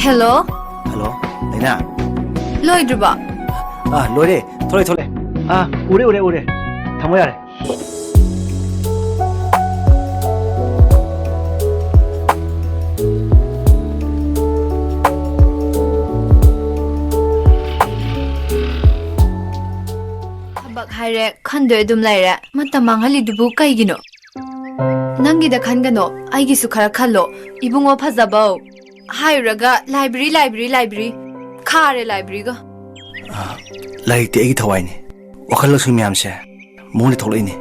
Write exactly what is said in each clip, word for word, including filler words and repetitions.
Hello. Hello, ꯂꯩꯅꯥ꯫ ꯂꯣꯏꯗ꯭ꯔꯤꯕꯣ? ꯑꯥ, ꯂꯣꯏꯔꯦ꯫ ꯊꯣꯛꯂꯛꯑꯦ, ꯊꯣꯛꯂꯛꯑꯦ꯫ ꯑꯥ, ꯎꯔꯦ, ꯎꯔꯦ, ꯎꯔꯦ꯫ ꯊꯝꯃꯣ ꯌꯥꯔꯦ꯫ ꯊꯕꯛ ꯍꯥꯏꯔꯦ ꯈꯟꯗꯣꯏ ꯑꯗꯨꯝ ꯂꯩꯔꯦ꯫ ꯃꯇꯝ ꯃꯥꯡꯍꯜꯂꯤꯗꯨꯕꯨ ꯀꯩꯒꯤꯅꯣ? ꯅꯪꯒꯤꯗ ꯈꯟꯒꯅꯣ, ꯑꯩꯒꯤꯁꯨ ꯈꯔ ꯈꯜꯂꯣ꯫ ꯏꯕꯨꯡꯉꯣ ꯐꯖꯕꯧ ꯍꯥꯏꯔꯨꯔꯒ library, library, library꯫ ꯈꯥꯔꯦ libraryꯒ꯫ ꯑ, ꯂꯥꯏꯔꯤꯛꯇꯤ ꯑꯩꯒꯤ ꯊꯋꯥꯏꯅꯤ꯫ ꯋꯥꯈꯜ ꯂꯧꯁꯤꯡ ꯃꯌꯥꯝꯁꯦ ꯃꯉꯣꯟꯗ ꯊꯣꯛꯂꯛꯏꯅꯤ꯫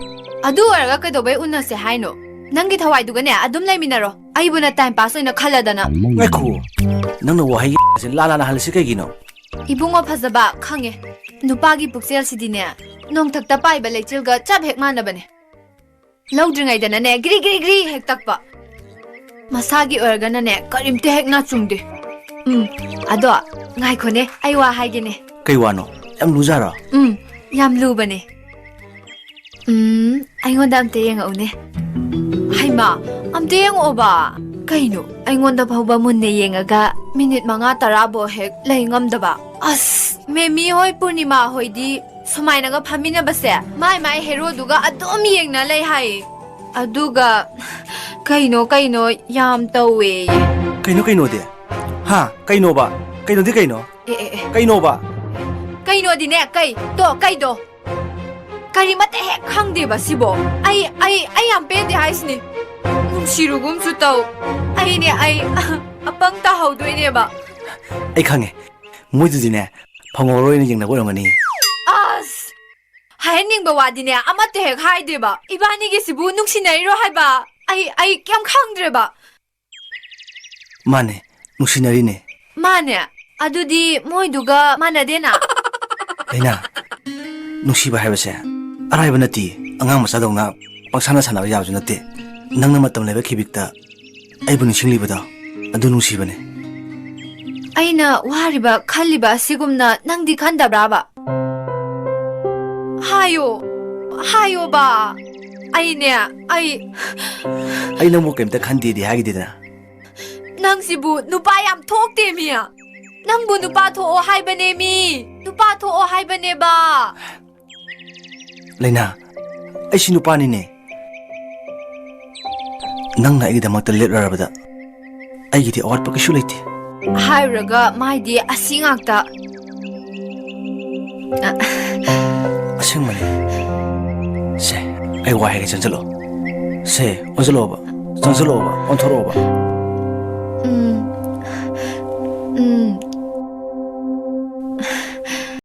ꯑꯗꯨ ꯑꯣꯏꯔꯒ ꯀꯩꯗꯧꯕꯩ ꯎꯅꯁꯦ ꯍꯥꯏꯅꯣ? ꯅꯪꯒꯤ ꯊꯋꯥꯏꯗꯨꯒꯅꯦ ꯑꯗꯨꯝ ꯂꯩꯃꯤꯟꯅꯔꯣ꯫ ꯑꯩꯕꯨꯅ time pass ꯑꯣꯏꯅ ꯈꯜꯂꯗꯅ꯫ ꯉꯥꯏꯈꯣ, ꯅꯪꯅ ꯋꯥꯍꯩ ꯑꯁꯦ ꯂꯥ ꯂꯥꯅ ꯍꯜꯂꯤꯁꯤ ꯀꯩꯒꯤꯅꯣ? ꯏꯕꯨꯡꯉꯣ ꯐꯖꯕ, ꯈꯪꯉꯦ꯫ ꯅꯨꯄꯥꯒꯤ ꯄꯨꯛꯆꯦꯜꯁꯤꯗꯤꯅꯦ, ꯅꯣꯡꯊꯛꯇ ꯄꯥꯏꯕ ꯂꯩꯆꯤꯜꯒ ꯆꯞ ꯍꯦꯛ ꯃꯥꯟꯅꯕꯅꯦ꯫ ꯂꯧꯗ꯭ꯔꯤꯉꯩꯗꯅꯅꯦ, ꯒ꯭ꯔꯤ ꯒ꯭ꯔꯤ ꯒ꯭ꯔꯤ ꯍꯦꯛ ꯇꯛꯄ꯫ ꯃꯁꯥꯒꯤ ꯑꯣꯏꯔꯒꯅꯅꯦ, ꯀꯔꯤꯝꯇ ꯍꯦꯛ ꯅꯥꯆꯨꯡꯗꯦ꯫ ꯎꯝ, ꯑꯗꯣ, ꯉꯥꯏꯈꯣꯅꯦ, ꯑꯩ ꯋꯥ ꯍꯥꯏꯒꯦꯅꯦ꯫ ꯀꯩ ꯋꯥꯅꯣ? ꯌꯥꯝ ꯂꯨꯖꯥꯔꯣ? ꯎꯝ, ꯌꯥꯝ ꯂꯨꯕꯅꯦ꯫ ꯎꯝ, ꯑꯩꯉꯣꯟꯗ ꯑꯝꯇ ꯌꯦꯡꯉꯛꯎꯅꯦ꯫ ꯍꯩꯃꯥ, ꯑꯝꯇ ꯌꯦꯡꯉꯛꯑꯣꯕ꯫ ꯀꯩꯅꯣ, ꯑꯩꯉꯣꯟꯗ ꯐꯥꯎꯕ ꯃꯨꯟꯅ ꯌꯦꯡꯉꯒ ꯃꯤꯅꯤꯠ ꯃꯉꯥ ꯇꯔꯥꯕꯨ ꯍꯦꯛ ꯂꯩ ꯉꯝꯗꯕ? ꯑꯁ, ꯃꯦꯃꯤ ꯍꯣꯏ, ꯄꯨꯔꯅꯤꯃꯥ ꯍꯣꯏꯗꯤ ꯁꯨꯃꯥꯏꯅꯒ ꯐꯝꯃꯤꯟꯅꯕꯁꯦ ꯃꯥꯏ ꯃꯥꯏ ꯍꯦꯔꯣꯗꯨꯒ ꯑꯗꯨꯝ ꯌꯦꯡꯅ ꯂꯩ ꯍꯥꯏꯌꯦ꯫ ꯑꯗꯨꯒ ꯀꯩꯅꯣ ꯀꯩꯅꯣ ꯌꯥꯝ ꯇꯧꯋꯦꯌꯦ꯫ ꯀꯩꯅꯣ ꯀꯩꯅꯣꯗꯤ? ꯍꯥ? ꯀꯩꯅꯣꯕ? ꯀꯩꯅꯣꯗꯤ ꯀꯩꯅꯣ? ꯑꯦ, ꯑꯦ, ꯑꯦ꯫ ꯀꯩꯅꯣꯕ? ꯀꯩꯅꯣꯗꯤꯅꯦ, ꯀꯩ? ꯇꯣ, ꯀꯩꯗꯣ? ꯀꯔꯤꯃꯠꯇ ꯍꯦꯛ ꯈꯪꯗꯦꯕ ꯁꯤꯕꯣ꯫ ꯑꯩ, ꯑꯩ, ꯑꯩ ꯌꯥꯝ ꯄꯦꯟꯗꯦ ꯍꯥꯏꯁꯤꯅꯤ꯫ ꯅꯨꯡꯁꯤꯔꯨꯒꯨꯝꯁꯨ ꯇꯧ꯫ ꯑꯩꯅꯦ, ꯑꯩ ꯑꯄꯪ ꯇꯥꯍꯧꯗꯣꯏꯅꯦꯕ꯫ ꯑꯩ ꯈꯪꯉꯦ꯫ ꯃꯣꯏꯗꯨꯗꯤꯅꯦ, ꯐꯪꯍꯧꯔꯣꯏꯅ ꯌꯦꯡꯅꯕ ꯑꯣꯏꯔꯝꯒꯅꯤ꯫ ꯑꯁ! ꯍꯥꯏꯍꯟꯅꯤꯡꯕ ꯋꯥꯗꯤꯅꯦ, ꯑꯃꯠꯇ ꯍꯦꯛ ꯍꯥꯏꯗꯦꯕ꯫ ꯏꯕꯥꯅꯤꯒꯤꯁꯤꯕꯨ ꯅꯨꯡꯁꯤꯅꯔꯤꯔꯣ ꯍꯥꯏꯕ? ꯑꯩ, ꯑꯩ ꯀꯩꯝ ꯈꯪꯗ꯭ꯔꯦꯕ꯫ ꯃꯥꯅꯦ, ꯅꯨꯡꯁꯤꯅꯔꯤꯅꯦ꯫ ꯃꯥꯅꯦ? ꯑꯗꯨꯗꯤ ꯃꯣꯏꯗꯨꯒ ꯃꯥꯟꯅꯗꯦꯅ꯫ ꯂꯩꯅꯥ, ꯅꯨꯡꯁꯤꯕ ꯍꯥꯏꯕꯁꯦ ꯑꯔꯥꯏꯕ ꯅꯠꯇꯦ꯫ ꯑꯉꯥꯡ ꯃꯆꯥꯗꯧꯅ ꯄꯪꯁꯥꯟꯅ ꯁꯥꯟꯅꯕ ꯌꯥꯕꯁꯨ ꯅꯠꯇꯦ꯫ ꯅꯪꯅ ꯃꯇꯝ ꯂꯩꯕ ꯈꯤꯕꯤꯛꯇ ꯑꯩꯕꯨ ꯅꯤꯡꯁꯤꯡꯂꯤꯕꯗꯣ, ꯑꯗꯨ ꯅꯨꯡꯁꯤꯕꯅꯦ꯫ ꯑꯩꯅ ꯋꯥꯔꯤꯕ ꯈꯜꯂꯤꯕ ꯑꯁꯤꯒꯨꯝꯅ ꯅꯪꯗꯤ ꯈꯟꯗꯕ꯭ꯔꯥꯕ? ꯍꯥꯏꯌꯣ, ꯍꯥꯏꯌꯣꯕ꯫ ꯑꯩꯅꯦ, ꯑꯩ ꯑꯩ ꯅꯪꯕꯨ ꯀꯩꯝꯇ ꯈꯟꯗꯦꯗꯤ ꯍꯥꯏꯈꯤꯗꯦꯗꯅ꯫ ꯅꯪꯁꯤꯕꯨ ꯅꯨꯄꯥ ꯌꯥꯝ ꯊꯣꯛꯇꯦ ꯃꯤ꯫ ꯅꯪꯕꯨ ꯅꯨꯄꯥ ꯊꯣꯛꯑꯣ ꯍꯥꯏꯕꯅꯦ ꯃꯤ꯫ ꯅꯨꯄꯥ ꯊꯣꯛꯑꯣ ꯍꯥꯏꯕꯅꯦꯕ꯫ ꯂꯩꯅꯥ, ꯑꯩꯁꯤ ꯅꯨꯄꯥꯅꯤꯅꯦ꯫ ꯅꯪꯅ ꯑꯩꯒꯤꯗꯃꯛꯇ ꯂꯦꯞꯂꯔꯕꯗ ꯑꯩꯒꯤꯗꯤ ꯑꯋꯥꯠꯄ ꯀꯩꯁꯨ ꯂꯩꯇꯦ꯫ ꯍꯥꯏꯔꯨꯔꯒ ꯃꯥꯏꯗꯤ ꯑꯁꯤ ꯉꯥꯛꯇ꯫ ꯑꯁꯦꯡꯕꯅꯤ꯫ ꯁꯦ, ꯑꯩ ꯋꯥ ꯍꯥꯏꯒꯦ, ꯆꯪꯁꯤꯜꯂꯛꯑꯣ꯫ ꯁꯦ, ꯑꯣꯟꯁꯤꯜꯂꯛꯑꯣꯕ, ꯆꯪꯁꯤꯜꯂꯛꯑꯣꯕ, ꯑꯣꯟꯊꯣꯔꯛꯑꯣꯕ꯫